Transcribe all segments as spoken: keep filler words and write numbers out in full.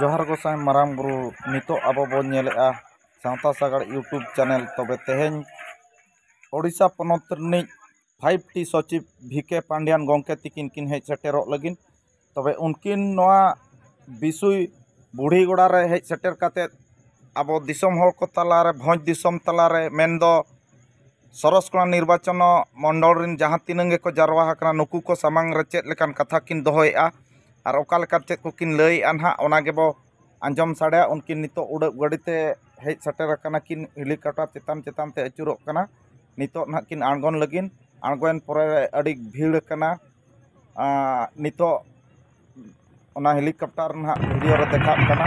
ᱡᱚᱦᱟᱨ ᱜᱚᱸᱥᱟᱭ ᱢᱟᱨᱟᱝ ᱵᱩᱨᱩ, ᱱᱤᱛᱚᱜ ᱟᱵᱚ ᱵᱚᱱ ᱧᱮᱞᱮᱜᱼᱟ ᱥᱟᱶᱛᱟ ᱥᱟᱜᱟᱲ YouTube channel᱾ ᱛᱚᱵᱮ ᱛᱮᱦᱮᱧ ᱳᱰᱤᱥᱟ ᱯᱚᱱᱚᱛ ᱨᱤᱱᱤᱡ five T ᱥᱚᱪᱤᱵᱽ V K Pandian ᱜᱚᱢᱠᱮ ᱛᱤᱠᱤᱱ ᱠᱤᱱ ᱦᱮᱡ ᱥᱮᱴᱮᱨᱚᱜ ᱞᱟᱹᱜᱤᱫ᱾ ᱛᱚᱵᱮ ᱩᱱᱠᱤᱱ ᱱᱚᱣᱟ ᱵᱤᱥᱩᱭ ᱵᱩᱲᱦᱤ ᱜᱚᱲᱟ ᱨᱮ ᱦᱮᱡ ᱥᱮᱴᱮᱨ ᱠᱟᱛᱮᱫ ᱟᱵᱚ ᱫᱤᱥᱚᱢ ᱦᱚᱲ ᱠᱚ ᱛᱟᱞᱟᱨᱮ, ᱵᱷᱚᱸᱡᱽ ᱫᱤᱥᱚᱢ ᱛᱟᱞᱟᱨᱮ, ᱢᱮᱱᱫᱚ ᱥᱚᱨᱚᱥᱠᱚᱬᱟ ᱱᱤᱨᱵᱟᱪᱚᱱ ᱢᱚᱱᱰᱚᱞ ᱨᱮᱱ ᱡᱟᱦᱟᱸ ᱛᱤᱱᱟᱹᱝ ᱜᱮᱠᱚ ᱡᱟᱨᱣᱟ ᱟᱠᱟᱱᱟ, ᱱᱩᱠᱩ ᱠᱚ ᱥᱟᱢᱟᱝ ᱨᱮ ᱪᱮᱫ ᱞᱮᱠᱟᱱ ᱠᱟᱛᱷᱟ ᱠᱤᱱ ᱫᱚᱦᱚᱭᱮᱫᱼᱟ ᱟᱨ ᱚᱠᱟ ᱞᱮᱠᱟ ᱪᱮᱫ ᱠᱚᱠᱤᱱ ᱞᱟᱹᱭᱮᱫᱼᱟ ᱱᱟᱦᱟᱜ, ᱚᱱᱟ ᱜᱮᱵᱚ ᱟᱸᱡᱚᱢ ᱥᱟᱰᱮᱭᱟ᱾ ᱩᱱᱠᱤᱱ ᱱᱤᱛᱚᱜ ᱩᱰᱟᱹᱜ ᱜᱟᱹᱰᱤ ᱛᱮ ᱦᱮᱡ ᱥᱮᱴᱮᱨ ᱟᱠᱟᱱᱟ ᱠᱤᱱ, helicopter ᱪᱮᱛᱟᱱ ᱪᱮᱛᱟᱱ ᱛᱮ ᱟᱹᱪᱩᱨᱚᱜ ᱠᱟᱱᱟ᱾ ᱱᱤᱛᱚᱜ ᱱᱟᱦᱟᱜ ᱠᱤᱱ ᱟᱬᱜᱚᱱ ᱞᱟᱹᱜᱤᱫ, ᱟᱬᱜᱚᱭᱮᱱ ᱯᱚᱨᱮ ᱟᱹᱰᱤ ᱵᱷᱤᱲ ᱟᱠᱟᱱᱟ᱾ ᱟᱸ, ᱱᱤᱛᱚᱜ ᱚᱱᱟ helicopter ᱱᱟᱦᱟᱜ video ᱨᱮ ᱫᱮᱠᱷᱟᱜ ᱠᱟᱱᱟ᱾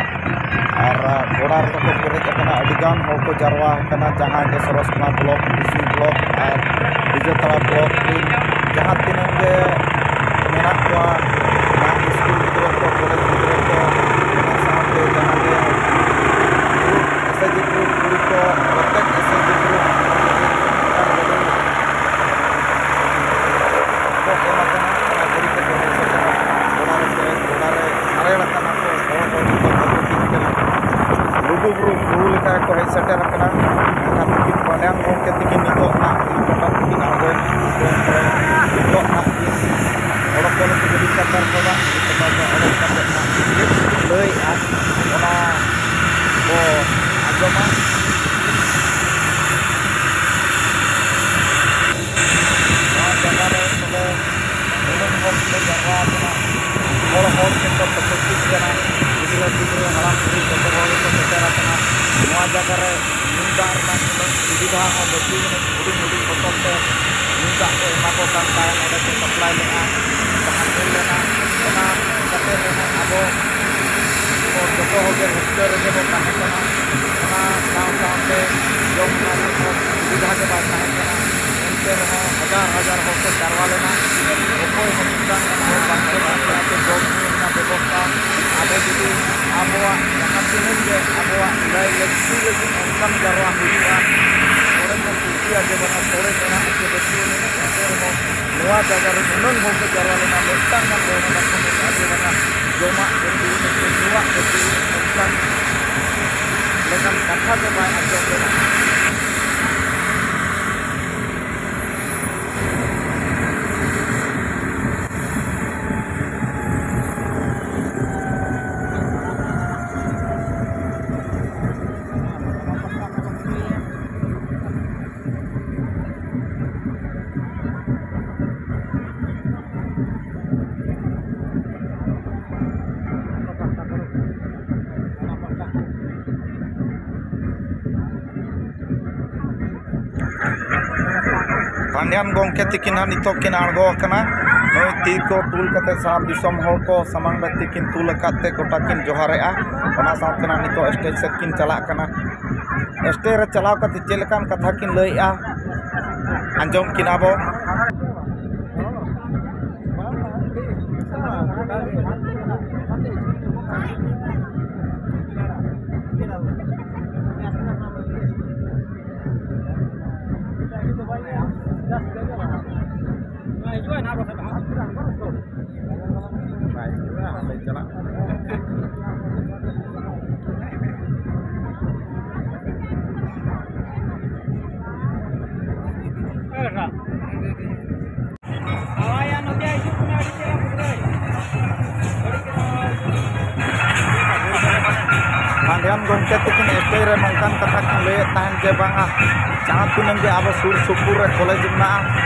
ᱟᱨ, ᱟᱸ, ᱜᱚᱰᱟ ᱨᱮᱫᱚ ᱠᱚ ᱯᱮᱨᱮᱡ ᱟᱠᱟᱱᱟ, ᱟᱹᱰᱤᱜᱟᱱ ᱦᱚᱲ ᱠᱚ ᱡᱟᱨᱣᱟ ᱟᱠᱟᱱᱟ, ᱡᱟᱦᱟᱸᱭ ᱜᱮ ᱥᱚᱨᱚᱥᱠᱚᱬᱟ block, ᱵᱤᱥᱩᱭ block ᱟᱨ ᱵᱤᱡᱮᱛᱟᱲᱟ block ᱨᱮᱱ ᱡᱟᱦᱟᱸ ᱛᱤᱱᱟᱹᱜ ᱜᱮ ᱢᱮᱱᱟᱜ ᱠᱚᱣᱟ, ᱚᱱᱟ ᱥᱠᱩᱞ ᱜᱤᱫᱽᱨᱟᱹ ᱠᱚ, ᱠᱚᱞᱮᱡᱽ ᱜᱤᱫᱽᱨᱟᱹ ᱠᱚ, ᱚᱱᱟ ᱥᱟᱶᱛᱮ ᱡᱟᱦᱟᱸ ᱜᱮ SHG group ᱠᱩᱲᱤ ᱠᱚ, ᱯᱨᱚᱛᱮᱠ SHG group ᱠᱚ ᱮᱢ ᱟᱠᱟᱱᱟ᱾ ᱚᱱᱟ ᱜᱟᱹᱰᱤ ᱛᱮᱠᱚ ᱦᱮᱡ ᱥᱮᱴᱮᱨ ᱟᱠᱟᱱᱟ᱾ ᱜᱚᱰᱟ ᱨᱮ ᱯᱮᱨᱮᱡ, ᱜᱚᱰᱟ ᱨᱮ ᱟᱨᱮᱲ ᱟᱠᱟᱱᱟ ᱠᱚ᱾ ᱦᱚᱲ ᱦᱚᱲ ᱠᱚ ᱵᱷᱟᱹᱜᱤ ᱴᱷᱤᱠ ᱠᱟᱱᱟ᱾ ᱞᱩᱜᱩᱵᱩᱨᱩ ᱵᱩᱨᱩ ᱞᱮᱠᱟ ᱜᱮᱠᱚ ᱦᱮᱡ ᱥᱮᱴᱮᱨ ᱟᱠᱟᱱᱟ᱾ ᱢᱮᱱᱠᱷᱟᱱ ᱛᱤᱠᱤᱱ ᱯᱟᱸᱰᱮᱭᱟᱱ ᱜᱚᱢᱠᱮ ᱛᱤᱠᱤᱱ ᱱᱤᱛᱚᱜ ᱱᱟᱜ helicopter ᱛᱤᱠᱤᱱ ᱟᱬᱜᱚᱭᱮᱱᱟ᱾ ᱱᱤᱛᱚᱜ ᱱᱟᱜ ᱚᱰᱚᱠ ᱠᱟᱱᱟ ᱠᱚ helicopter ᱠᱷᱚᱱᱟᱜ᱾ Helicopter ᱠᱷᱚᱱ ᱚᱰᱚᱠ ᱠᱟᱛᱮ ᱱᱟᱜ ᱪᱮᱫ ᱠᱚ ᱞᱟᱹᱭᱮᱫᱼᱟ, ᱚᱱᱟ ᱵᱚ ᱟᱸᱡᱚᱢᱟ᱾ ᱱᱚᱣᱟ ᱡᱟᱭᱜᱟ ᱨᱮ ᱛᱚᱵᱮ ᱱᱩᱱᱟᱹᱜ ᱦᱚᱲ ᱠᱚ ᱡᱟᱨᱣᱟ ᱟᱠᱟᱱᱟ, ᱦᱚᱲ ᱦᱚᱲ ᱛᱮᱠᱚ ᱛᱚᱯᱚᱥᱤᱜ ᱠᱟᱱᱟ, ᱜᱤᱫᱽᱨᱟᱹ ᱯᱤᱫᱽᱨᱟᱹ, ᱦᱟᱲᱟᱢ ᱵᱩᱲᱦᱤ ᱡᱚᱛᱚ ᱦᱚᱲ ᱜᱮᱠᱚ ᱥᱮᱴᱮᱨ ᱟᱠᱟᱱᱟ᱾ ᱱᱚᱣᱟ ᱡᱟᱭᱜᱟ ᱨᱮ ᱧᱩ ᱫᱟᱜ ᱨᱮᱱᱟᱜ ᱩᱱᱟᱹᱜ ᱥᱩᱵᱤᱫᱷᱟ ᱦᱚᱸ ᱵᱟᱹᱪᱩᱜ ᱟᱹᱱᱤᱡ, ᱦᱩᱰᱤᱧ ᱦᱩᱰᱤᱧ ᱵᱚᱛᱚᱞ ᱛᱮ ᱧᱩ ᱫᱟᱜ ᱠᱚ ᱮᱢᱟ ᱠᱚ ᱠᱟᱱ ᱛᱟᱦᱮᱸᱫ, ᱚᱸᱰᱮ ᱠᱚ supply ᱞᱮᱫᱼᱟ, ᱡᱟᱦᱟᱸ ᱧᱮᱞ ᱞᱮᱱᱟ᱾ ᱚᱱᱟ ᱠᱟᱛᱮ ᱨᱮᱦᱚᱸ ᱟᱵᱚ ᱡᱚᱛᱚ ᱦᱚᱲ ᱜᱮ ᱨᱟᱹᱥᱠᱟᱹ ᱨᱮᱜᱮ ᱵᱚ ᱛᱟᱦᱮᱸ ᱠᱟᱱᱟ᱾ ᱚᱱᱟ ᱥᱟᱶ ᱥᱟᱶᱛᱮ ᱡᱚᱢ ᱧᱩ ᱨᱮᱱᱟᱜ ᱥᱩᱵᱤᱫᱷᱟ ᱜᱮ ᱵᱟᱭ ᱛᱟᱦᱮᱸ ᱠᱟᱱᱟ᱾ ᱮᱱᱛᱮ ᱨᱮᱦᱚᱸ ᱦᱟᱡᱟᱨ ᱦᱟᱡᱟᱨ ᱦᱚᱲ ᱠᱚ ᱡᱟᱨᱣᱟ ᱞᱮᱱᱟ᱾ ᱚᱠᱚᱭ ᱦᱚᱸ ᱢᱤᱫᱴᱟᱝ ᱦᱚᱲ ᱵᱟᱝ ᱠᱚ ᱛᱟᱦᱮᱸ ᱠᱟᱱᱟ ᱡᱮ ᱡᱚᱢ ᱧᱩ ᱨᱮᱱᱟᱜ ᱵᱮᱵᱚᱥᱛᱷᱟ᱾ ᱟᱵᱚ ᱡᱩᱫᱤ ᱟᱵᱚᱣᱟᱜ ᱡᱟᱦᱟᱸ ᱛᱤᱱᱟᱹᱜ ᱜᱮ ᱟᱵᱚᱣᱟᱜ ᱞᱟᱹᱭ ᱞᱟᱹᱠᱛᱤ ᱞᱟᱹᱜᱤᱫ ᱚᱱᱠᱟᱱ ᱡᱟᱨᱣᱟ ᱦᱩᱭᱩᱜᱼᱟ, ᱚᱸᱰᱮ ᱠᱷᱚᱱ ᱠᱩᱥᱤᱭᱟᱜ ᱜᱮ ᱵᱟᱝᱟ, ᱥᱚᱲᱮ ᱢᱮᱱᱟᱜ ᱪᱮ ᱵᱟᱹᱪᱩᱜ ᱟᱹᱱᱤᱡ᱾ ᱮᱱᱛᱮ ᱨᱮᱦᱚᱸ ᱱᱚᱣᱟ ᱡᱟᱭᱜᱟ ᱨᱮ ᱱᱩᱱᱟᱹᱝ ᱦᱚᱲ ᱠᱚ ᱡᱟᱨᱣᱟ ᱞᱮᱱᱟ, ᱢᱤᱫᱴᱟᱝ ᱜᱟᱱ ᱦᱚᱲ ᱦᱚᱸ ᱵᱟᱠᱚ ᱢᱮᱱᱟ ᱡᱮ ᱵᱟᱝᱟ ᱡᱚᱢᱟᱜ ᱵᱟᱹᱛᱤᱞ, ᱧᱩᱣᱟᱜ ᱵᱟᱹᱛᱤᱞ, ᱚᱱᱠᱟᱱ ᱞᱮᱠᱟᱱ ᱠᱟᱛᱷᱟ ᱫᱚ ᱵᱟᱭ ᱟᱸᱡᱚᱢ ᱞᱮᱫᱟ᱾ ᱯᱟᱱᱰᱤᱭᱟᱱ ᱜᱚᱢᱠᱮ ᱛᱤᱠᱤᱱ ᱦᱟᱸᱜ ᱱᱤᱛᱚᱜ ᱠᱤᱱ ᱟᱬᱜᱚ ᱟᱠᱟᱱᱟ᱾ ᱱᱩᱭ ᱛᱤ ᱠᱚ ᱛᱩᱞ ᱠᱟᱛᱮ ᱥᱟᱱᱟᱢ ᱫᱤᱥᱚᱢ ᱦᱚᱲ ᱠᱚ ᱥᱟᱢᱟᱝ ᱨᱮ ᱛᱤᱠᱤᱱ ᱛᱩᱞ ᱟᱠᱟᱫ ᱛᱮ ᱜᱚᱴᱟ ᱠᱤᱱ ᱡᱚᱦᱟᱨᱮᱜᱼᱟ᱾ ᱚᱱᱟ ᱥᱟᱶᱛᱮ ᱱᱟᱜ ᱱᱤᱛᱚᱜ ᱥᱴᱮᱡᱽ ᱥᱮᱫ ᱠᱤᱱ ᱪᱟᱞᱟᱜ ᱠᱟᱱᱟ᱾ ᱥᱴᱮᱡᱽ ᱨᱮ ᱪᱟᱞᱟᱣ ᱠᱟᱛᱮ ᱪᱮᱫ ᱞᱮᱠᱟᱱ ᱠᱟᱛᱷᱟ ᱠᱤᱱ ᱞᱟᱹᱭᱮᱜᱼᱟ, ᱟᱸᱡᱚᱢ ᱠᱤᱱᱟ ᱵᱚ᱾ ᱯᱟᱱᱰᱤᱭᱟᱱ ᱜᱚᱢᱠᱮ ᱛᱟᱹᱠᱤᱱ ᱥᱴᱮᱡᱽ ᱨᱮ ᱱᱚᱝᱠᱟᱱ ᱠᱟᱛᱷᱟ ᱠᱤᱱ ᱞᱟᱹᱭᱮᱫ ᱛᱟᱦᱮᱱ ᱡᱮ ᱵᱟᱝᱟ, ᱡᱟᱦᱟᱸ ᱛᱤᱱᱟᱹᱜ ᱜᱮ ᱟᱵᱚ ᱥᱩᱨ ᱥᱩᱯᱩᱨ ᱨᱮ ᱠᱚᱞᱮᱡᱽ ᱢᱮᱱᱟᱜᱼᱟ,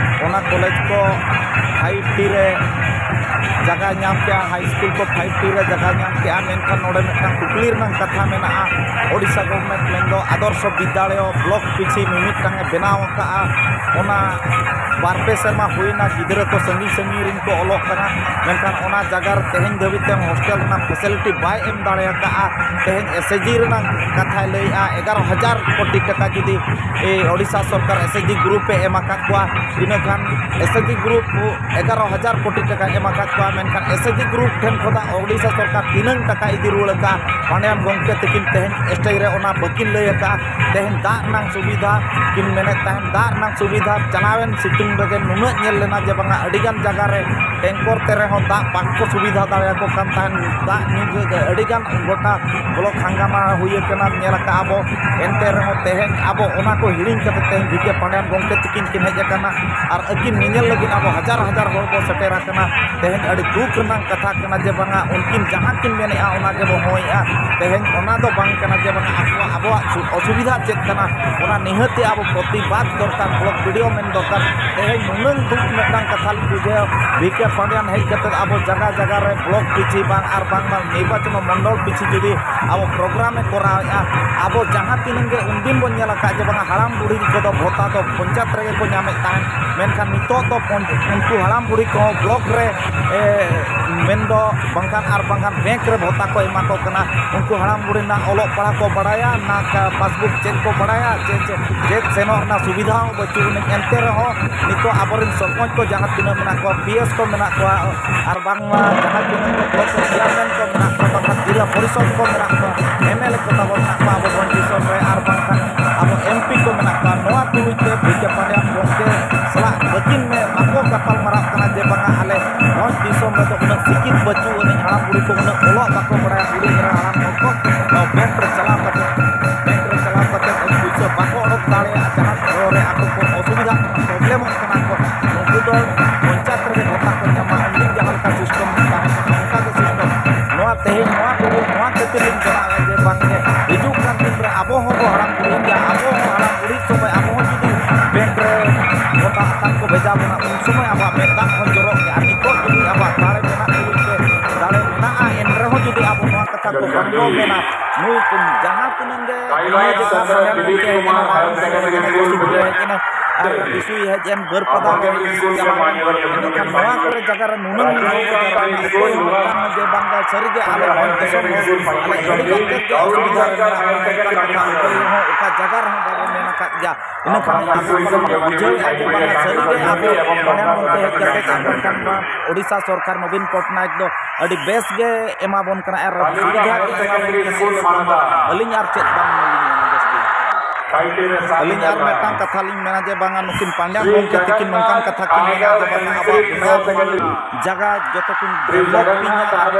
ᱚᱱᱟ ᱠᱚᱞᱮᱡᱽ ᱠᱚ ᱯᱷᱟᱭᱤᱵᱷ ᱴᱤ ᱨᱮ ᱡᱟᱭᱜᱟ ᱧᱟᱢ ᱠᱮᱜᱼᱟ, ᱦᱟᱭ ᱥᱠᱩᱞ ᱠᱚ ᱯᱷᱟᱭᱤᱵᱷ ᱴᱤ ᱨᱮ ᱡᱟᱭᱜᱟ ᱧᱟᱢ ᱠᱮᱜᱼᱟ᱾ ᱢᱮᱱᱠᱷᱟᱱ ᱱᱚᱰᱮ ᱢᱤᱫᱴᱟᱝ ᱠᱩᱠᱞᱤ ᱨᱮᱱᱟᱜ ᱠᱟᱛᱷᱟ ᱢᱮᱱᱟᱜᱼᱟ, ᱳᱰᱤᱥᱟ ᱜᱚᱵᱷᱢᱮᱱᱴ ᱢᱮᱱᱫᱚ ᱟᱫᱚᱨᱥᱚ ᱵᱤᱫᱽᱫᱟᱞᱚᱭ ᱵᱞᱚᱠ ᱯᱤᱪᱷᱤ ᱢᱤᱢᱤᱫᱴᱟᱝ ᱮ ᱵᱮᱱᱟᱣ ᱟᱠᱟᱫᱼᱟ᱾ ᱚᱱᱟ ᱵᱟᱨ ᱯᱮ ᱥᱮᱨᱢᱟ ᱦᱩᱭᱱᱟ, ᱜᱤᱫᱽᱨᱟᱹ ᱠᱚ ᱥᱟᱺᱜᱤᱧ ᱥᱟᱺᱜᱤᱧ ᱨᱮᱱ ᱠᱚ ᱚᱞᱚᱜ ᱠᱟᱱᱟ, ᱢᱮᱱᱠᱷᱟᱱ ᱚᱱᱟ ᱡᱟᱭᱜᱟ ᱨᱮ ᱛᱮᱦᱮᱧ ᱫᱷᱟᱹᱵᱤᱡ ᱛᱮ ᱦᱳᱥᱴᱮᱞ ᱨᱮᱱᱟᱜ ᱯᱷᱮᱥᱤᱞᱤᱴᱤ ᱵᱟᱭ ᱮᱢ ᱫᱟᱲᱮ ᱟᱠᱟᱫᱼᱟ᱾ ᱛᱮᱦᱮᱧ ᱮᱥ ᱮᱪ ᱡᱤ ᱨᱮᱱᱟᱜ ᱠᱟᱛᱷᱟᱭ ᱞᱟᱹᱭᱮᱫᱼᱟ, ᱮᱜᱟᱨᱚ ᱦᱟᱡᱟᱨ ᱠᱳᱴᱤ ᱴᱟᱠᱟ ᱡᱩᱫᱤ, ᱮ, ᱳᱰᱤᱥᱟ ᱥᱚᱨᱠᱟᱨ ᱮᱥ ᱮᱪ ᱡᱤ ᱜᱨᱩᱯ ᱮ ᱮᱢ ᱟᱠᱟᱫ ᱠᱚᱣᱟ, ᱤᱱᱟᱹᱠᱷᱟᱱ ᱮᱥ ᱮᱪ ᱡᱤ ᱜᱨᱩᱯ ᱮᱜᱟᱨᱚ ᱦᱟᱡᱟᱨ ᱠᱳᱴᱤ ᱴᱟᱠᱟᱭ ᱮᱢ ᱟᱠᱟᱫ ᱠᱚᱣᱟ, ᱢᱮᱱᱠᱷᱟᱱ ᱮᱥ ᱮᱪ ᱡᱤ ᱜᱨᱩᱯ ᱴᱷᱮᱱ ᱠᱷᱚᱱᱟᱜ ᱳᱰᱤᱥᱟ ᱥᱚᱨᱠᱟᱨ ᱛᱤᱱᱟᱹᱝ ᱴᱟᱠᱟ ᱤᱫᱤ ᱨᱩᱣᱟᱹᱲ ᱟᱠᱟᱫᱼᱟ? ᱯᱟᱱᱰᱤᱭᱟᱱ ᱜᱚᱢᱠᱮ ᱛᱟᱹᱠᱤᱱ ᱛᱮᱦᱮᱧ ᱥᱴᱮᱡᱽ ᱨᱮ ᱚᱱᱟ ᱵᱟᱹᱠᱤᱱ ᱞᱟᱹᱭ ᱟᱠᱟᱫᱼᱟ᱾ ᱛᱮᱦᱮᱧ ᱫᱟᱜ ᱨᱮᱱᱟᱜ ᱥᱩᱵᱤᱫᱷᱟ ᱠᱤᱱ ᱢᱮᱱᱮᱫ ᱛᱟᱦᱮᱸᱫ, ᱫᱟᱜ ᱨᱮᱱᱟᱜ ᱥᱩᱵᱤᱫᱷᱟ ᱪᱟᱞᱟᱣᱮᱱ ᱥᱤᱛᱩᱝ ᱨᱮᱜᱮ ᱱᱩᱱᱟᱹᱜ ᱧᱮᱞ ᱞᱮᱱᱟ ᱡᱮ ᱵᱟᱝᱟ, ᱟᱹᱰᱤᱜᱟᱱ ᱡᱟᱭᱜᱟ ᱨᱮ ᱴᱮᱝᱠᱚᱨ ᱛᱮ ᱨᱮᱦᱚᱸ ᱫᱟᱜ ᱵᱟᱝᱠᱚ ᱥᱩᱵᱤᱫᱷᱟ ᱫᱟᱲᱮᱭᱟᱠᱚ ᱠᱟᱱ ᱛᱟᱦᱮᱸᱫ᱾ ᱫᱟᱜ ᱧᱩ ᱜᱮ ᱟᱹᱰᱤᱜᱟᱱ ᱜᱚᱴᱟ ᱵᱞᱚᱠ ᱦᱟᱝᱜᱟᱢᱟ ᱦᱩᱭ ᱟᱠᱟᱱᱟ, ᱧᱮᱞ ᱟᱠᱟᱫᱼᱟ ᱵᱚ᱾ ᱮᱱᱛᱮ ᱨᱮᱦᱚᱸ ᱛᱮᱦᱮᱧ ᱟᱵᱚ ᱚᱱᱟ ᱠᱚ ᱦᱤᱲᱤᱧ ᱠᱟᱛᱮ ᱛᱮᱦᱮᱧ ᱵᱤ ᱠᱮ ᱯᱟᱸᱰᱮᱭᱟᱱ ᱜᱚᱢᱠᱮ ᱛᱤᱠᱤᱱ ᱠᱤᱱ ᱦᱮᱡ ᱟᱠᱟᱱᱟ ᱟᱨ ᱟᱹᱠᱤᱱ ᱧᱮᱧᱮᱞ ᱞᱟᱹᱜᱤᱫ ᱟᱵᱚ ᱦᱟᱡᱟᱨ ᱦᱟᱡᱟᱨ ᱦᱚᱲ ᱵᱚ ᱥᱮᱴᱮᱨ ᱟᱠᱟᱱᱟ᱾ ᱛᱮᱦᱮᱧ ᱟᱹᱰᱤ ᱫᱩᱠ ᱨᱮᱱᱟᱜ ᱠᱟᱛᱷᱟ ᱠᱟᱱᱟ ᱡᱮ ᱵᱟᱝᱟ, ᱩᱱᱠᱤᱱ ᱡᱟᱦᱟᱸ ᱠᱤᱱ ᱢᱮᱱᱮᱫᱼᱟ ᱚᱱᱟ ᱜᱮᱵᱚ ᱦᱚᱦᱚᱭᱮᱫᱼᱟ᱾ ᱛᱮᱦᱮᱧ ᱚᱱᱟ ᱫᱚ ᱵᱟᱝ ᱠᱟᱱᱟ ᱡᱮ ᱵᱟᱝᱟ ᱟᱠᱚᱣᱟᱜ, ᱟᱵᱚᱣᱟᱜ ᱥᱩ-, ᱚᱥᱩᱵᱤᱫᱷᱟ ᱪᱮᱫ ᱠᱟᱱᱟ, ᱚᱱᱟ ᱱᱤᱦᱟᱹᱛ ᱜᱮ ᱟᱵᱚ ᱯᱨᱚᱛᱤᱵᱟᱫ ᱫᱚᱨᱠᱟᱨ, ᱵᱞᱚᱠ ᱵᱤ ᱰᱤ ᱳ ᱢᱮᱱ ᱫᱚᱨᱠᱟᱨ᱾ ᱛᱮᱦᱮᱧ ᱱᱩᱱᱟᱹᱝ ᱫᱩᱠ ᱢᱤᱫᱴᱟᱝ ᱠᱟᱛᱷᱟ ᱞᱤᱧ ᱵᱩᱡᱷᱟᱹᱣᱟ, ᱵᱤ ᱠᱮ ᱯᱟᱸᱰᱮᱭᱟᱱ ᱦᱮᱡ ᱠᱟᱛᱮ ᱟᱵᱚ ᱡᱟᱭᱜᱟ ᱡᱟᱭᱜᱟ ᱨᱮ ᱵᱞᱚᱠ ᱯᱤᱪᱷᱤ ᱵᱟᱝ ᱟᱨ ᱵᱟᱝᱢᱟ ᱱᱤᱨᱵᱟᱪᱚᱱ ᱢᱚᱱᱰᱚᱞ ᱯᱤᱪᱷᱤ ᱡᱩᱫᱤ ᱟᱵᱚ ᱯᱨᱳᱜᱨᱟᱢ ᱮ ᱠᱚᱨᱟᱣᱮᱫᱼᱟ, ᱟᱵᱚ ᱡᱟᱦᱟᱸ ᱛᱤᱱᱟᱹᱜ ᱜᱮ ᱩᱱᱫᱤᱱ ᱵᱚᱱ ᱧᱮᱞ ᱟᱠᱟᱫ ᱡᱮ ᱵᱟᱝᱟ ᱦᱟᱲᱟᱢ ᱵᱩᱲᱦᱤ ᱠᱚᱫᱚ ᱵᱷᱚᱛᱟ ᱫᱚ ᱯᱚᱧᱪᱟᱭᱮᱛ ᱨᱮᱜᱮ ᱠᱚ ᱧᱟᱢᱮᱫ ᱛᱟᱦᱮᱸᱫ, ᱢᱮᱱᱠᱷᱟᱱ ᱱᱤᱛᱚᱜ ᱫᱚ ᱯᱚᱧ-, ᱩᱱᱠᱩ ᱦᱟᱲᱟᱢ ᱵᱩᱲᱦᱤ ᱠᱚᱦᱚᱸ ᱵᱞᱚᱠ ᱨᱮ, ᱮ, ᱢᱮᱱᱫᱚ ᱵᱟᱝᱠᱷᱟᱱ ᱟᱨ ᱵᱟᱝᱠᱷᱟᱱ ᱵᱮᱝᱠ ᱨᱮ ᱵᱷᱚᱛᱟ ᱠᱚ ᱮᱢᱟ ᱠᱚ ᱠᱟᱱᱟ᱾ ᱩᱱᱠᱩ ᱦᱟᱲᱟᱢ ᱵᱩᱲᱦᱤ ᱨᱮᱱᱟᱜ ᱚᱞᱚᱜ ᱯᱟᱲᱦᱟᱜ ᱠᱚ ᱵᱟᱲᱟᱭᱟ, ᱚᱱᱟ ᱠᱟ-, ᱯᱟᱥᱵᱩᱠ ᱪᱮᱫ ᱠᱚ ᱵᱟᱲᱟᱭᱟ, ᱪᱮᱫ, ᱪᱮᱫ, ᱪᱮᱫ ᱥᱮᱱᱚᱜ ᱨᱮᱱᱟᱜ ᱥᱩᱵᱤᱫᱷᱟ ᱦᱚᱸ ᱵᱟᱹᱪᱩᱜ ᱟᱹᱱᱤᱡ᱾ ᱮᱱᱛᱮ ᱨᱮᱦᱚᱸ ᱱᱤᱛᱚᱜ ᱟᱵᱚᱨᱮᱱ ᱥᱚᱨᱯᱚᱧᱪ ᱠᱚ ᱡᱟᱦᱟᱸ ᱛᱤᱱᱟᱹᱜ ᱢᱮᱱᱟᱜ ᱠᱚᱣᱟ, ᱯᱤ ᱮᱥ ᱠᱚ ᱢᱮᱱᱟᱜ ᱠᱚᱣᱟ, ᱟᱨ ᱵᱟᱝᱢᱟ ᱡᱟᱦᱟᱸ ᱛᱤᱱᱟᱹᱜ ᱜᱮ ᱵᱞᱚᱠ ᱪᱮᱭᱟᱨᱢᱮᱱ ᱠᱚ ᱢᱮᱱᱟᱜ ᱠᱚᱣᱟ, ᱵᱟᱝᱠᱷᱟᱱ ᱡᱮᱞᱟ ᱯᱚᱨᱤᱥᱚᱫᱽ ᱠᱚ ᱢᱮᱱᱟᱜ ᱠᱚᱣᱟ, ᱮᱢ ᱮᱞ ᱮ ᱠᱚ ᱛᱟᱵᱚ ᱢᱮᱱᱟᱜ ᱠᱚᱣᱟ ᱟᱵᱚ ᱵᱷᱚᱸᱡᱽ ᱫᱤᱥᱚᱢ ᱨᱮ, ᱟᱨ ᱵᱟᱝᱠᱷᱟᱱ ᱟᱵᱚ ᱮᱢ ᱯᱤ ᱠᱚ ᱢᱮᱱᱟᱜ ᱠᱚᱣᱟ, ᱱᱚᱣᱟ ᱛᱩᱞᱩᱡ ᱛᱮ ᱵᱤ ᱠᱮ ᱯᱟᱸᱰᱮᱭᱟᱱ ᱜᱚᱢᱠᱮ ᱥᱟᱞᱟᱜ ᱵᱟᱹᱠᱤᱱ ᱢᱮ, ᱵᱟᱠᱚ ᱜᱟᱯᱟᱞ ᱢᱟᱨᱟᱣ ᱠᱟᱱᱟ ᱡᱮ ᱵᱟᱝᱟ ᱟᱞᱮ ᱵᱷᱚᱸᱡᱽ ᱫᱤᱥᱚᱢ ᱨᱮᱫᱚ ᱩᱱᱟᱹᱜ ᱥᱤᱠᱷᱤᱛ ᱵᱟᱹᱪᱩᱜ ᱟᱹᱱᱤᱡ, ᱦᱟᱲᱟᱢ ᱵᱩᱲᱦᱤ ᱠᱚ ᱩᱱᱟᱹᱜ ᱚᱞᱚᱜ ᱵᱟᱠᱚ ᱵᱟᱲᱟᱭᱟ, ᱵᱩᱲᱦᱤ ᱮᱨᱟ ᱦᱟᱲᱟᱢ ᱦᱚᱲ ᱠᱚ ᱱᱚᱣᱟ ᱵᱮᱝᱠ ᱨᱮ ᱪᱟᱞᱟᱣ ᱠᱟᱛᱮ, ᱵᱮᱝᱠ ᱨᱮ ᱪᱟᱞᱟᱣ ᱠᱟᱛᱮ ᱯᱩᱭᱥᱟᱹ ᱵᱟᱠᱚ ᱚᱰᱚᱠ ᱫᱟᱲᱮᱭᱟᱜᱼᱟ, ᱡᱟᱦᱟᱸ ᱠᱚᱨᱮ ᱟᱠᱚ ᱠᱚ ᱚᱥᱩᱵᱤᱫᱷᱟᱜ ᱠᱟᱱᱟ, ᱯᱨᱚᱵᱞᱮᱢᱚᱜ ᱠᱟᱱᱟ ᱠᱚ, ᱩᱱᱠᱩ ᱫᱚ ᱯᱚᱧᱪᱟᱭᱮᱛ ᱨᱮᱜᱮ ᱵᱷᱚᱛᱟ ᱠᱚ ᱧᱟᱢᱟ᱾ ᱩᱱᱫᱤᱱ ᱡᱟᱦᱟᱸ ᱞᱮᱠᱟ ᱥᱤᱥᱴᱮᱢ ᱛᱟᱦᱮᱸ ᱠᱟᱱᱟ, ᱚᱱᱠᱟ ᱜᱮ ᱥᱤᱥᱴᱮᱢ᱾ ᱱᱚᱣᱟ ᱛᱮᱦᱮᱧ ᱱᱚᱣᱟ ᱠᱚ, ᱱᱚᱣᱟ ᱠᱷᱟᱹᱛᱤᱨ ᱤᱧ ᱢᱮᱱᱟ ᱡᱮ ᱵᱟᱝ ᱜᱮ ᱦᱤᱡᱩᱜ ᱠᱟᱱ ᱫᱤᱱ ᱨᱮ ᱟᱵᱚ ᱦᱚᱸ ᱵᱚ ᱦᱟᱲᱟᱢ ᱵᱩᱲᱦᱤᱜ ᱜᱮᱭᱟ, ᱟᱵᱚ ᱦᱚᱸ ᱦᱟᱲᱟᱢ ᱵᱩᱲᱦᱤ ᱥᱚᱢᱚᱭ ᱟᱵᱚ ᱦᱚᱸ ᱡᱩᱫᱤ ᱵᱮᱝᱠ ᱨᱮ ᱵᱷᱚᱛᱟ ᱟᱠᱟᱱ ᱠᱚ ᱵᱷᱮᱡᱟ ᱵᱚᱱᱟ, ᱩᱱ ᱥᱚᱢᱚᱭ ᱟᱵᱚᱣᱟᱜ ᱢᱮᱫ ᱫᱟᱜ ᱦᱚᱸ ᱡᱚᱨᱚᱜ ᱜᱮᱭᱟ᱾ ᱟᱨ ᱱᱤᱛᱚᱜ ᱡᱩᱫᱤ ᱟᱵᱚᱣᱟᱜ ᱫᱟᱲᱮ ᱢᱮᱱᱟᱜ ᱛᱩᱞᱩᱡ ᱛᱮ, ᱫᱟᱲᱮ ᱢᱮᱱᱟᱜᱼᱟ, ᱮᱱ ᱨᱮᱦᱚᱸ ᱡᱩᱫᱤ ᱟᱵᱚ ᱱᱚᱣᱟ ᱠᱟᱛᱷᱟ ᱠᱚ ᱵᱟᱝ ᱵᱚ ᱢᱮᱱᱟ, ᱱᱩᱭ ᱠᱚ ᱡᱟᱦᱟᱸ ᱛᱤᱱᱟᱹᱜ ᱜᱮ ᱱᱤᱭᱟᱹ ᱡᱟᱭᱜᱟ ᱢᱟᱱᱮ ᱜᱚᱢᱠᱮ ᱦᱮᱡ ᱮᱱᱟ, ᱨᱟᱭᱨᱚᱝ ᱥᱮᱫ ᱨᱮ ᱦᱮᱡ ᱮᱱᱟ, ᱠᱚᱥᱩᱵ ᱨᱮ ᱦᱮᱡ ᱮᱱᱟ, ᱟᱨ ᱵᱤᱥᱩᱭ ᱦᱮᱡ ᱮᱱ, ᱵᱟᱹᱨᱯᱟᱫᱟ ᱦᱚᱸ ᱦᱮᱡ ᱪᱟᱞᱟᱣ ᱮᱱ᱾ ᱢᱮᱱᱠᱷᱟᱱ ᱱᱚᱣᱟ ᱠᱚᱨᱮ ᱡᱟᱭᱜᱟ ᱨᱮ ᱱᱩᱱᱟᱹᱝ ᱱᱤᱨᱚᱲ ᱠᱚ ᱡᱟᱣᱨᱟ ᱮᱱᱟ, ᱚᱠᱚᱭ ᱦᱚᱸ ᱵᱟᱝ ᱡᱮ ᱵᱟᱝ ᱥᱟᱹᱨᱤᱜᱮ ᱟᱞᱮ ᱵᱷᱚᱸᱡᱽ ᱫᱤᱥᱚᱢ ᱦᱚᱲ ᱟᱞᱮ ᱟᱹᱰᱤ ᱠᱟᱛᱮᱫ ᱜᱮ ᱚᱥᱩᱵᱤᱫᱷᱟ ᱨᱮ ᱢᱮᱱᱟᱜ ᱞᱮᱭᱟ, ᱚᱱᱠᱟᱱ ᱠᱟᱛᱷᱟ ᱚᱠᱚᱭ ᱦᱚᱸ ᱚᱠᱟ ᱡᱟᱭᱜᱟ ᱨᱮᱦᱚᱸ ᱵᱟᱵᱚ ᱢᱮᱱ ᱟᱠᱟᱫ ᱜᱮᱭᱟ᱾ ᱤᱱᱟᱹ ᱠᱷᱟᱱ ᱟᱯᱮ ᱠᱚ ᱵᱩᱡᱷᱟᱹᱣᱮᱫᱼᱟ ᱡᱮ ᱵᱟᱝᱟ ᱥᱟᱹᱨᱤᱜᱮ ᱟᱵᱚ ᱢᱟᱲᱟᱝ ᱢᱚᱱᱛᱮ ᱦᱮᱡ ᱠᱟᱛᱮ ᱮᱢ ᱠᱟᱱ ᱵᱟᱝ, ᱳᱰᱤᱥᱟ ᱥᱚᱨᱠᱟᱨ ᱱᱚᱵᱤᱱ ᱯᱚᱴᱱᱟᱭᱮᱠ ᱫᱚ ᱟᱹᱰᱤ ᱵᱮᱥ ᱜᱮ ᱮᱢᱟ ᱵᱚᱱ ᱠᱟᱱᱟ ᱟᱨ ᱥᱩᱵᱤᱫᱷᱟ ᱜᱮ ᱮᱢᱟ ᱵᱚᱱ ᱠᱟᱱᱟ᱾ ᱟᱹᱞᱤᱧ ᱟᱨ ᱪᱮᱫ ᱵᱟᱝ ᱞᱤᱧ ᱢᱮᱱᱟ ᱡᱟᱹᱥᱛᱤ᱾ ᱟᱹᱞᱤᱧ ᱟᱨ ᱢᱤᱫᱴᱟᱝ ᱠᱟᱛᱷᱟ ᱞᱤᱧ ᱢᱮᱱᱟ ᱡᱮ ᱵᱟᱝᱟ, ᱱᱩᱠᱤᱱ ᱯᱟᱸᱡᱟ ᱜᱚᱢᱠᱮ ᱛᱤᱠᱤᱱ ᱱᱚᱝᱠᱟᱱ ᱠᱟᱛᱷᱟ ᱠᱤᱱ ᱢᱮᱱᱟ ᱡᱮ ᱵᱟᱝᱟ, ᱟᱵᱚᱣᱟᱜ ᱵᱮᱱᱟᱣ ᱡᱟᱭᱜᱟ ᱡᱚᱛᱚ ᱠᱤᱱ developᱤᱧᱟ ᱟᱨ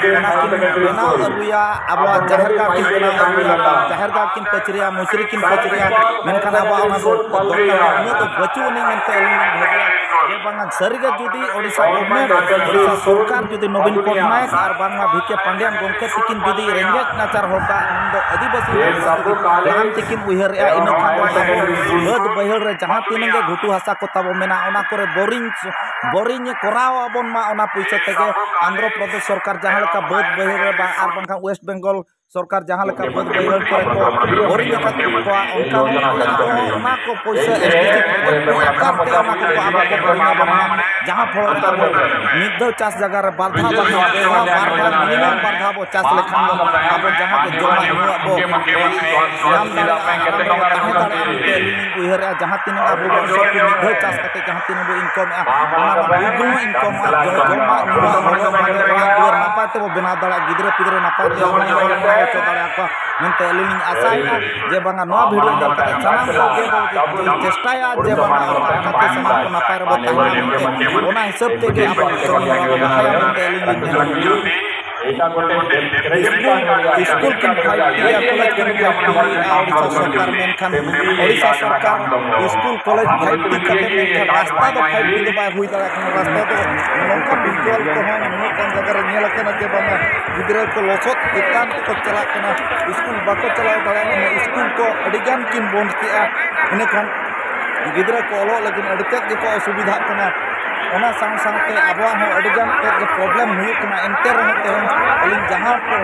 ᱠᱤᱱ ᱚᱱᱟ ᱠᱤᱱ ᱵᱮᱱᱟᱣ ᱟᱹᱜᱩᱭᱟ, ᱟᱵᱚᱣᱟᱜ ᱡᱟᱦᱮᱨ ᱜᱟᱲ ᱠᱤᱱ ᱵᱮᱱᱟᱣ ᱟᱹᱜᱩᱭᱟ, ᱡᱟᱦᱮᱨ ᱜᱟᱲ ᱠᱤᱱ ᱯᱟᱹᱪᱨᱤᱭᱟ, ᱢᱩᱪᱨᱤ ᱠᱤᱱ ᱯᱟᱹᱪᱨᱤᱭᱟ, ᱢᱮᱱᱠᱷᱟᱱ ᱟᱵᱚᱣᱟᱜ ᱚᱱᱟ ᱫᱚ ᱫᱚᱨᱠᱟᱨ ᱩᱱᱟᱹᱜ ᱫᱚ ᱵᱟᱹᱪᱩᱜ ᱟᱹᱱᱤᱡ ᱢᱮᱱᱛᱮ ᱟᱹᱞᱤᱧ ᱞᱤᱧ ᱵᱷᱟᱹᱵᱤᱭᱟ᱾ ᱡᱮ ᱵᱟᱝᱟ ᱥᱟᱹᱨᱤᱜᱮ ᱡᱩᱫᱤ ᱳᱰᱤᱥᱟ government, ᱳᱰᱤᱥᱟ ᱥᱚᱨᱠᱟᱨ ᱡᱩᱫᱤ ᱱᱚᱵᱤᱱ ᱯᱚᱴᱱᱟᱭᱮᱠ ᱟᱨ ᱵᱟᱝᱢᱟ ᱵᱷᱤ ᱠᱮ ᱯᱟᱱᱰᱤᱭᱟᱱ ᱜᱚᱢᱠᱮ ᱛᱤᱠᱤᱱ ᱡᱩᱫᱤ ᱨᱮᱸᱜᱮᱡ ᱱᱟᱪᱟᱨ ᱦᱚᱲ ᱠᱚᱣᱟᱜ ᱢᱮᱱᱫᱚ ᱟᱹᱫᱤᱵᱟᱹᱥᱤ ᱦᱚᱲ ᱠᱚᱣᱟᱜ ᱡᱩᱫᱤ ᱞᱟᱦᱟᱱᱛᱤ ᱠᱤᱱ ᱩᱭᱦᱟᱹᱨᱮᱜᱼᱟ, ᱤᱱᱟᱹ ᱠᱷᱟᱱ ᱫᱚ ᱟᱵᱚ ᱵᱟᱹᱫᱽ ᱵᱟᱹᱭᱦᱟᱹᱲ ᱨᱮ ᱡᱟᱦᱟᱸ ᱛᱤᱱᱟᱹᱜ ᱜᱮ ᱜᱷᱩᱴᱩ ᱦᱟᱥᱟ ᱠᱚ ᱛᱟᱵᱚ ᱢᱮᱱᱟᱜᱼᱟ, ᱚᱱᱟ ᱠᱚᱨᱮ boring, boring ᱠᱚᱨᱟᱣ ᱟᱵᱚᱱ ᱢᱟ, ᱚᱱᱟ ᱯᱩᱭᱥᱟᱹ ᱛᱮᱜᱮ ᱟᱱᱫᱷᱨᱚ ᱯᱨᱚᱫᱮᱥ ᱥᱚᱨᱠᱟᱨ ᱡᱟᱦᱟᱸ ᱞᱮᱠᱟ ᱵᱟᱹᱫᱽ ᱵᱟᱹᱭᱦᱟᱹᱲ ᱨᱮ ᱵᱟ-, ᱟᱨ ᱵᱟᱝᱠᱷᱟᱱ West Bengal ᱥᱚᱨᱠᱟᱨ ᱡᱟᱦᱟᱸ ᱞᱮᱠᱟ ᱵᱟᱹᱫᱽ ᱵᱟᱹᱭᱦᱟᱹᱲ ᱠᱚᱨᱮ ᱠᱚ boring ᱟᱠᱟᱫ ᱠᱚᱣᱟ, ᱚᱱᱠᱟ ᱦᱚᱸ ᱟᱵᱚ ᱦᱚᱸ ᱚᱱᱟ ᱠᱚ ᱯᱩᱭᱥᱟᱹ S D C project ᱠᱚ ᱟᱠᱟᱨ ᱛᱮ ᱚᱱᱟ ᱠᱚ ᱟᱵᱚ ᱠᱚ boring ᱟᱵᱚᱱ ᱢᱟ, ᱡᱟᱦᱟᱸ ᱯᱷᱚᱞᱚ ᱨᱮ ᱟᱵᱚ ᱢᱤᱫ ᱫᱷᱟᱣ ᱪᱟᱥ ᱡᱟᱭᱜᱟ ᱨᱮ ᱵᱟᱨ ᱫᱷᱟᱣ ᱵᱟᱝ ᱯᱮ ᱫᱷᱟᱣ, ᱵᱟᱨ ᱫᱷᱟᱣ minimum ᱵᱟᱨ ᱫᱷᱟᱣ ᱵᱚ ᱪᱟᱥ ᱞᱮᱠᱷᱟᱱ ᱫᱚ ᱟᱵᱚ ᱡᱟᱦᱟᱸ ᱜᱮ ᱡᱚᱢᱟᱜ ᱧᱩᱣᱟᱜ ᱵᱚ ᱧᱟᱢ ᱫᱟᱲᱮᱭᱟᱜᱼᱟ, ᱟᱨ ᱟᱵᱚ ᱵᱚ ᱛᱟᱦᱮᱸ ᱫᱟᱲᱮᱭᱟᱜᱼᱟ ᱢᱮᱱᱛᱮ ᱟᱹᱞᱤᱧ ᱞᱤᱧ ᱩᱭᱦᱟᱹᱨᱮᱜᱼᱟ᱾ ᱡᱟᱦᱟᱸ ᱛᱤᱱᱟᱹᱜ ᱟᱵᱚ ᱵᱚ ᱢᱤᱫ ᱫᱷᱟᱣ ᱪᱟᱥ ᱠᱟᱛᱮ ᱡᱟᱦᱟᱸ ᱛᱤᱱᱟᱹᱜ ᱵᱚ incomeᱮᱜᱼᱟ, ᱚᱱᱟ ᱨᱮᱱᱟᱜ ᱵᱩᱡᱽ ᱦᱚᱸ incomeᱚᱜᱼᱟ, ᱡᱚ-, ᱡᱚᱢᱟᱜ ᱧᱩᱣᱟᱜ ᱦᱚᱨᱚᱜ ᱵᱟᱸᱫᱮ ᱚᱲᱟᱜ ᱫᱩᱣᱟᱹᱨ ᱱᱟᱯᱟᱭ ᱛᱮᱵᱚ ᱵᱮᱱᱟᱣ ᱫᱟᱲᱮᱭᱟᱜᱼᱟ, ᱜᱤᱫᱽᱨᱟᱹ ᱯᱤᱫᱽᱨᱟᱹ ᱱᱟᱯᱟᱭ ᱛᱮ ᱦᱚᱪᱚ ᱫᱟᱲᱮᱭᱟᱠᱚᱣᱟ ᱢᱮᱱᱛᱮ ᱟᱹᱞᱤᱧ ᱞᱤᱧ ᱟᱥᱟᱭᱮᱜᱼᱟ᱾ ᱡᱮ ᱵᱟᱝᱟ ᱱᱚᱣᱟ video ᱧᱮᱞ ᱠᱟᱛᱮ ᱥᱟᱱᱟᱢ ᱠᱚᱜᱮ ᱵᱚ ᱪᱮᱥᱴᱟᱭᱟ ᱡᱮ ᱵᱟᱝᱟ ᱚᱱᱠᱟ ᱞᱮᱠᱟᱛᱮ ᱥᱟᱱᱟᱢ ᱠᱚ ᱱᱟᱯᱟᱭ ᱨᱮᱵᱚ ᱛᱟᱦᱮᱱᱟ ᱢᱮᱱᱛᱮ, ᱚᱱᱟ ᱦᱤᱥᱟᱹᱵ ᱛᱮᱜᱮ ᱟᱵᱚ ᱠᱟᱹᱢᱤ ᱦᱚᱨᱟ ᱵᱚ ᱞᱟᱦᱟᱭᱟ ᱢᱮᱱᱛᱮ ᱟᱹᱞᱤᱧ ᱞᱤᱧ ᱢᱮᱱᱟ᱾ ᱥᱠᱩᱞ, ᱥᱠᱩᱞ ᱠᱤᱱ ᱯᱷᱟᱭᱤᱴ ᱠᱮᱜᱼᱟ, ᱠᱚᱞᱮᱡᱽ ᱠᱤᱱ ᱯᱷᱟᱭᱤᱴ ᱠᱮᱜᱼᱟ, ᱳᱰᱤᱥᱟ ᱥᱚᱨᱠᱟᱨ, ᱢᱮᱱᱠᱷᱟᱱ ᱳᱰᱤᱥᱟ ᱥᱚᱨᱠᱟᱨ ᱥᱠᱩᱞ ᱠᱚᱞᱮᱡᱽ ᱯᱷᱟᱭᱤᱴ ᱤᱫᱤ ᱠᱟᱛᱮ ᱢᱮᱱᱠᱷᱟᱱ ᱨᱟᱥᱛᱟ ᱫᱚ ᱯᱷᱟᱭᱤᱴ ᱫᱚ ᱵᱟᱭ ᱦᱩᱭ ᱫᱟᱲᱮᱭᱟᱜ ᱠᱟᱱᱟ᱾ ᱨᱟᱥᱛᱟ ᱫᱚ ᱱᱚᱝᱠᱟ ᱵᱤᱡᱽᱣᱟᱞ ᱠᱚᱦᱚᱸ ᱢᱤᱢᱤᱫᱴᱟᱝ ᱡᱟᱭᱜᱟ ᱨᱮ ᱧᱮᱞ ᱟᱠᱟᱱᱟ ᱡᱮ ᱵᱟᱝᱟ ᱜᱤᱫᱽᱨᱟᱹ ᱠᱚ ᱞᱚᱥᱚᱫ ᱪᱮᱛᱟᱱ ᱛᱮᱠᱚ ᱪᱟᱞᱟᱜ ᱠᱟᱱᱟ, ᱥᱠᱩᱞ ᱵᱟᱠᱚ ᱪᱟᱞᱟᱣ ᱫᱟᱲᱮᱭᱟᱜ ᱠᱟᱱᱟ, ᱥᱠᱩᱞ ᱠᱚ ᱟᱹᱰᱤᱜᱟᱱ ᱠᱤᱱ ᱵᱚᱱᱫ ᱠᱮᱜᱼᱟ᱾ ᱤᱱᱟᱹᱠᱷᱟᱱ ᱜᱤᱫᱽᱨᱟᱹ ᱠᱚ ᱚᱞᱚᱜ ᱞᱟᱹᱜᱤᱫ ᱟᱹᱰᱤ ᱛᱮᱫ ᱜᱮᱠᱚ ᱚᱥᱩᱵᱤᱫᱷᱟᱜ ᱠᱟᱱᱟ᱾ ᱚᱱᱟ ᱥᱟᱶ ᱥᱟᱶᱛᱮ ᱟᱵᱚᱣᱟᱜ ᱦᱚᱸ ᱟᱹᱰᱤᱜᱟᱱ ᱛᱮᱫ ᱜᱮ problem ᱦᱩᱭᱩᱜ ᱠᱟᱱᱟ᱾ ᱮᱱᱛᱮ ᱨᱮᱦᱚᱸ ᱛᱮᱦᱮᱧ ᱟᱹᱞᱤᱧ ᱡᱟᱦᱟᱸ ᱠᱚ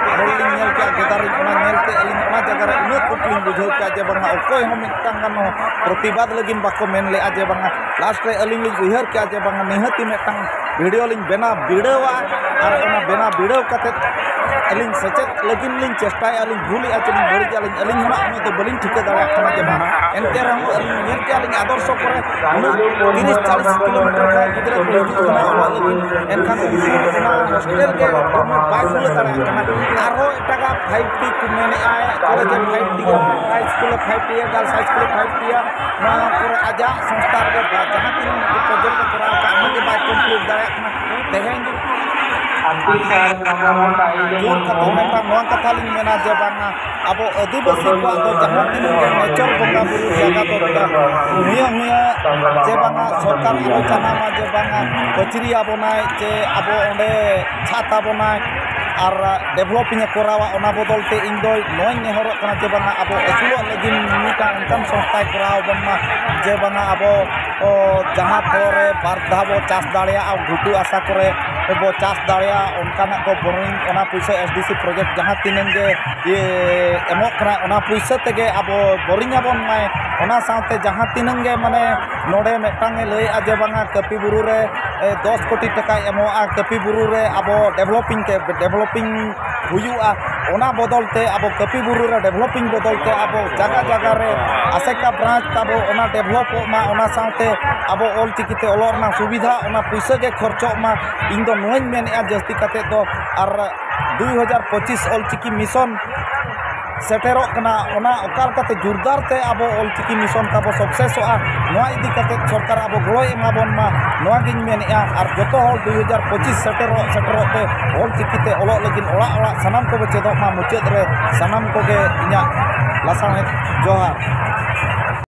ᱦᱚᱲ ᱞᱤᱧ ᱧᱮᱞ ᱠᱮᱜᱼᱟ ᱜᱮᱫᱟᱨᱤᱧ, ᱚᱱᱟ ᱧᱮᱞᱛᱮ ᱟᱹᱞᱤᱧ ᱚᱱᱟ ᱡᱟᱭᱜᱟ ᱨᱮ ᱩᱱᱟᱹᱜ ᱫᱩᱠ ᱞᱤᱧ ᱵᱩᱡᱷᱟᱹᱣ ᱠᱮᱜᱼᱟ ᱡᱮ ᱵᱟᱝᱟ ᱚᱠᱚᱭ ᱦᱚᱸ ᱢᱤᱫᱴᱟᱝ ᱜᱟᱱ ᱦᱚᱸ ᱯᱨᱚᱛᱤᱵᱟᱫ ᱞᱟᱹᱜᱤᱫ ᱵᱟᱠᱚ ᱢᱮᱱ ᱞᱮᱜᱼᱟ᱾ ᱡᱮ ᱵᱟᱝᱟ last ᱨᱮ ᱟᱹᱞᱤᱧ ᱞᱤᱧ ᱩᱭᱦᱟᱹᱨ ᱠᱮᱜᱼᱟ ᱡᱮ ᱵᱟᱝᱟ ᱱᱤᱦᱟᱹᱛᱤ ᱢᱤᱫᱴᱟᱝ video ᱞᱤᱧ ᱵᱮᱱᱟᱣ ᱵᱤᱰᱟᱹᱣᱟ ᱟᱨ ᱚᱱᱟ ᱵᱮᱱᱟᱣ ᱵᱤᱰᱟᱹᱣ ᱠᱟᱛᱮ ᱟᱹᱞᱤᱧ ᱥᱮᱪᱮᱫ ᱞᱟᱹᱜᱤᱫ ᱞᱤᱧ ᱪᱮᱥᱴᱟᱭᱟ᱾ ᱟᱹᱞᱤᱧ ᱵᱷᱩᱞᱮᱜᱼᱟ ᱪᱮᱞᱤᱧ ᱵᱟᱹᱲᱤᱡᱟ, ᱟᱹᱞᱤᱧ, ᱟᱹᱞᱤᱧ ᱦᱚᱸ ᱱᱟᱜ ᱩᱱᱟᱹᱜ ᱫᱚ ᱵᱟᱹᱞᱤᱧ ᱴᱷᱤᱠᱟᱹ ᱫᱟᱲᱮᱭᱟᱜ ᱠᱟᱱᱟ ᱡᱮ ᱵᱟᱝ᱾ ᱮᱱᱛᱮ ᱨᱮᱦᱚᱸ ᱟᱹᱞᱤᱧ ᱧᱮᱞ ᱠᱮᱜᱼᱟ ᱞᱤᱧ ᱟᱫᱚᱨᱥᱚ ᱠᱚᱨᱮ ᱩᱱᱟᱹᱜ ᱛᱤᱨᱤᱥ ᱪᱟᱞᱤᱥ ᱠᱤᱞᱳᱢᱤᱴᱟᱨ ᱠᱷᱚᱱ ᱜᱤᱫᱽᱨᱟᱹ ᱠᱚ ᱦᱤᱡᱩᱜ ᱠᱟᱱᱟ ᱚᱞᱚᱜ ᱞᱟᱹᱜᱤᱫ, ᱮᱱᱠᱷᱟᱱ ᱩᱱᱠᱩ ᱚᱱᱟ hostel ᱜᱮ government ᱵᱟᱭ ᱫᱟᱲᱮᱭᱟᱜ ᱠᱟᱱᱟ᱾ ᱟᱨᱦᱚᱸ ᱮᱴᱟᱜᱟᱜ ᱯᱷᱟᱭᱤᱵᱷ ᱴᱤ ᱠᱚ ᱢᱮᱱᱮᱫᱼᱟ, ᱠᱚᱞᱮᱡᱽ ᱨᱮ ᱯᱷᱟᱭᱤᱵᱷ ᱴᱤ, ᱦᱟᱭ ᱥᱠᱩᱞ ᱨᱮ ᱯᱷᱟᱭᱤᱵᱷ ᱴᱤ, ᱜᱟᱨᱞᱥ ᱦᱟᱭ ᱥᱠᱩᱞ ᱨᱮ ᱯᱷᱟᱭᱤᱵᱷ ᱴᱤ, ᱱᱚᱣᱟ ᱠᱚᱨᱮ ᱟᱡᱟᱜ ᱥᱚᱝᱥᱛᱷᱟ ᱨᱮᱜᱮ ᱡᱟᱦᱟᱸ ᱛᱤᱱᱟᱹᱜ ᱢᱤᱫᱴᱤᱡ ᱯᱨᱚᱡᱮᱠᱴ ᱮ ᱠᱚᱨᱟᱣ ᱟᱠᱟᱫ, ᱚᱱᱟ ᱜᱮ ᱵᱟᱭ ᱠᱚᱢᱯᱞᱤᱴ ᱫᱟᱲᱮᱭᱟᱜ ᱠᱟᱱᱟ᱾ ᱛᱮᱦᱮᱧ ᱡᱳᱨ ᱠᱟᱛᱮ ᱢᱮᱱᱠᱷᱟᱱ ᱱᱚᱣᱟ ᱠᱟᱛᱷᱟ ᱞᱤᱧ ᱢᱮᱱᱟ ᱡᱮ ᱵᱟᱝᱟ, ᱟᱵᱚ ᱟᱹᱫᱤᱵᱟᱹᱥᱤ ᱠᱚᱣᱟᱜ ᱫᱚ ᱡᱟᱦᱟᱸ ᱛᱤᱱᱟᱹᱜ ᱜᱮ ᱱᱮᱪᱚᱨ ᱵᱚᱸᱜᱟ ᱵᱩᱨᱩ ᱡᱟᱭᱜᱟ ᱫᱚᱨᱠᱟᱨ, ᱦᱩᱭᱟᱹ ᱦᱩᱭᱟᱹ ᱡᱮ ᱵᱟᱝᱟ ᱥᱚᱨᱠᱟᱨ ᱟᱞᱚ ᱪᱟᱦᱟᱣ ᱢᱟ ᱡᱮ ᱵᱟᱝᱟ ᱯᱟᱹᱪᱨᱤ ᱟᱵᱚᱱᱟᱭ, ᱪᱮ ᱟᱵᱚ ᱚᱸᱰᱮ ᱪᱷᱟᱛ ᱟᱵᱚᱱᱟᱭ, ᱟᱨ ᱰᱮᱵᱷᱞᱚᱯᱤᱝ ᱮ ᱠᱚᱨᱟᱣᱟ, ᱚᱱᱟ ᱵᱚᱫᱚᱞ ᱛᱮ ᱤᱧ ᱫᱚ ᱱᱚᱣᱟᱧ ᱱᱮᱦᱚᱨᱚᱜ ᱠᱟᱱᱟ ᱡᱮ ᱵᱟᱝᱟ ᱟᱵᱚ ᱟᱹᱥᱩᱞᱚᱜ ᱞᱟᱹᱜᱤᱫ ᱢᱤᱫᱴᱟᱝ ᱚᱱᱠᱟᱱ ᱥᱚᱝᱥᱛᱷᱟᱭ ᱠᱚᱨᱟᱣ ᱟᱵᱚᱱ ᱢᱟ ᱡᱮ ᱵᱟᱝᱟ ᱟᱵᱚ ᱚ, ᱡᱟᱦᱟᱸ ᱠᱚᱨᱮ ᱵᱟᱨ ᱫᱷᱟᱣ ᱵᱚ ᱪᱟᱥ ᱫᱟᱲᱮᱭᱟᱜᱼᱟ, ᱜᱷᱩᱴᱩ ᱦᱟᱥᱟ ᱠᱚᱨᱮ ᱵᱚ ᱪᱟᱥ ᱫᱟᱲᱮᱭᱟᱜᱼᱟ, ᱚᱱᱠᱟᱱᱟᱜ ᱠᱚ ᱵᱚᱨᱤᱝ, ᱚᱱᱟ ᱯᱩᱭᱥᱟᱹ ᱮᱥ ᱰᱤ ᱥᱤ ᱯᱨᱚᱡᱮᱠᱴ ᱡᱟᱦᱟᱸ ᱛᱤᱱᱟᱹᱝ ᱜᱮ ᱤᱭᱟᱹ ᱮᱢᱚᱜ ᱠᱟᱱᱟ, ᱚᱱᱟ ᱯᱩᱭᱥᱟᱹ ᱛᱮᱜᱮ ᱟᱵᱚ ᱵᱚᱨᱤᱝ ᱟᱵᱚᱱ ᱢᱟᱭ᱾ ᱚᱱᱟ ᱥᱟᱶᱛᱮ ᱡᱟᱦᱟᱸ ᱛᱤᱱᱟᱹᱝ ᱜᱮ ᱢᱟᱱᱮ ᱱᱚᱰᱮ ᱢᱤᱫᱴᱟᱝ ᱮ ᱞᱟᱹᱭᱮᱫᱼᱟ ᱡᱮ ᱵᱟᱝᱟ ᱠᱟᱹᱯᱤ ᱵᱩᱨᱩ ᱨᱮ, ᱮ, ᱫᱚᱥ ᱠᱳᱴᱤ ᱴᱟᱠᱟᱭ ᱮᱢᱚᱜᱼᱟ, ᱠᱟᱹᱯᱤ ᱵᱩᱨᱩ ᱨᱮ ᱟᱵᱚ ᱰᱮᱵᱷᱞᱚᱯᱤᱝ ᱠᱮ-, ᱰᱮᱵᱷᱞᱚᱯᱤᱝ ᱦᱩᱭᱩᱜᱼᱟ᱾ ᱚᱱᱟ ᱵᱚᱫᱚᱞ ᱛᱮ ᱟᱵᱚ ᱠᱟᱹᱯᱤ ᱵᱩᱨᱩ ᱨᱮ ᱰᱮᱵᱷᱞᱚᱯᱤᱝ ᱵᱚᱫᱚᱞ ᱛᱮ ᱟᱵᱚ ᱡᱟᱭᱜᱟ ᱡᱟᱭᱜᱟ ᱨᱮ ᱟᱥᱮᱠᱟ ᱵᱨᱟᱧᱪ ᱛᱟᱵᱚ ᱚᱱᱟ ᱰᱮᱵᱷᱞᱚᱯᱚᱜ ᱢᱟ, ᱚᱱᱟ ᱥᱟᱶᱛᱮ ᱟᱵᱚ ᱚᱞ ᱪᱤᱠᱤ ᱛᱮ ᱚᱞᱚᱜ ᱨᱮᱱᱟᱜ ᱥᱩᱵᱤᱫᱷᱟ, ᱚᱱᱟ ᱯᱩᱭᱥᱟᱹ ᱜᱮ ᱠᱷᱚᱨᱪᱚᱜ ᱢᱟ᱾ ᱤᱧ ᱫᱚ ᱱᱚᱣᱟᱧ ᱢᱮᱱᱮᱫᱼᱟ ᱡᱟᱹᱥᱛᱤ ᱠᱟᱛᱮ ᱫᱚ᱾ ᱟᱨ ᱫᱩᱭ ᱦᱟᱡᱟᱨ ᱯᱚᱸᱪᱤᱥ ᱚᱞ ᱪᱤᱠᱤ ᱢᱤᱥᱚᱱ ᱥᱮᱴᱮᱨᱚᱜ ᱠᱟᱱᱟ, ᱚᱱᱟ ᱚᱠᱟ ᱞᱮᱠᱟᱛᱮ ᱡᱳᱨᱫᱟᱨ ᱛᱮ ᱟᱵᱚ ᱚᱞ ᱪᱤᱠᱤ ᱢᱤᱥᱚᱱ ᱛᱟᱵᱚ ᱥᱟᱠᱥᱮᱥᱚᱜᱼᱟ, ᱱᱚᱣᱟ ᱤᱫᱤ ᱠᱟᱛᱮ ᱥᱚᱨᱠᱟᱨ ᱟᱵᱚ ᱜᱚᱲᱚᱭ ᱮᱢᱟ ᱵᱚᱱ ᱢᱟ, ᱱᱚᱣᱟ ᱜᱤᱧ ᱢᱮᱱᱮᱫᱼᱟ᱾ ᱟᱨ ᱡᱚᱛᱚ ᱦᱚᱲ ᱫᱩᱭ ᱦᱟᱡᱟᱨ ᱯᱚᱸᱪᱤᱥ ᱥᱮᱴᱮᱨᱚᱜ, ᱥᱮᱴᱮᱨᱚᱜ ᱛᱮ ᱚᱞ ᱪᱤᱠᱤ ᱛᱮ ᱚᱞᱚᱜ ᱞᱟᱹᱜᱤᱫ ᱚᱲᱟᱜ ᱚᱲᱟᱜ ᱥᱟᱱᱟᱢ ᱠᱚᱵᱚ ᱪᱮᱫᱚᱜ ᱢᱟ᱾ ᱢᱩᱪᱟᱹᱫ ᱨᱮ ᱥᱟᱱᱟᱢ ᱠᱚᱜᱮ ᱤᱧᱟᱹᱜ ᱞᱟᱥᱟᱲᱦᱮᱫ ᱡᱚᱦᱟᱨ᱾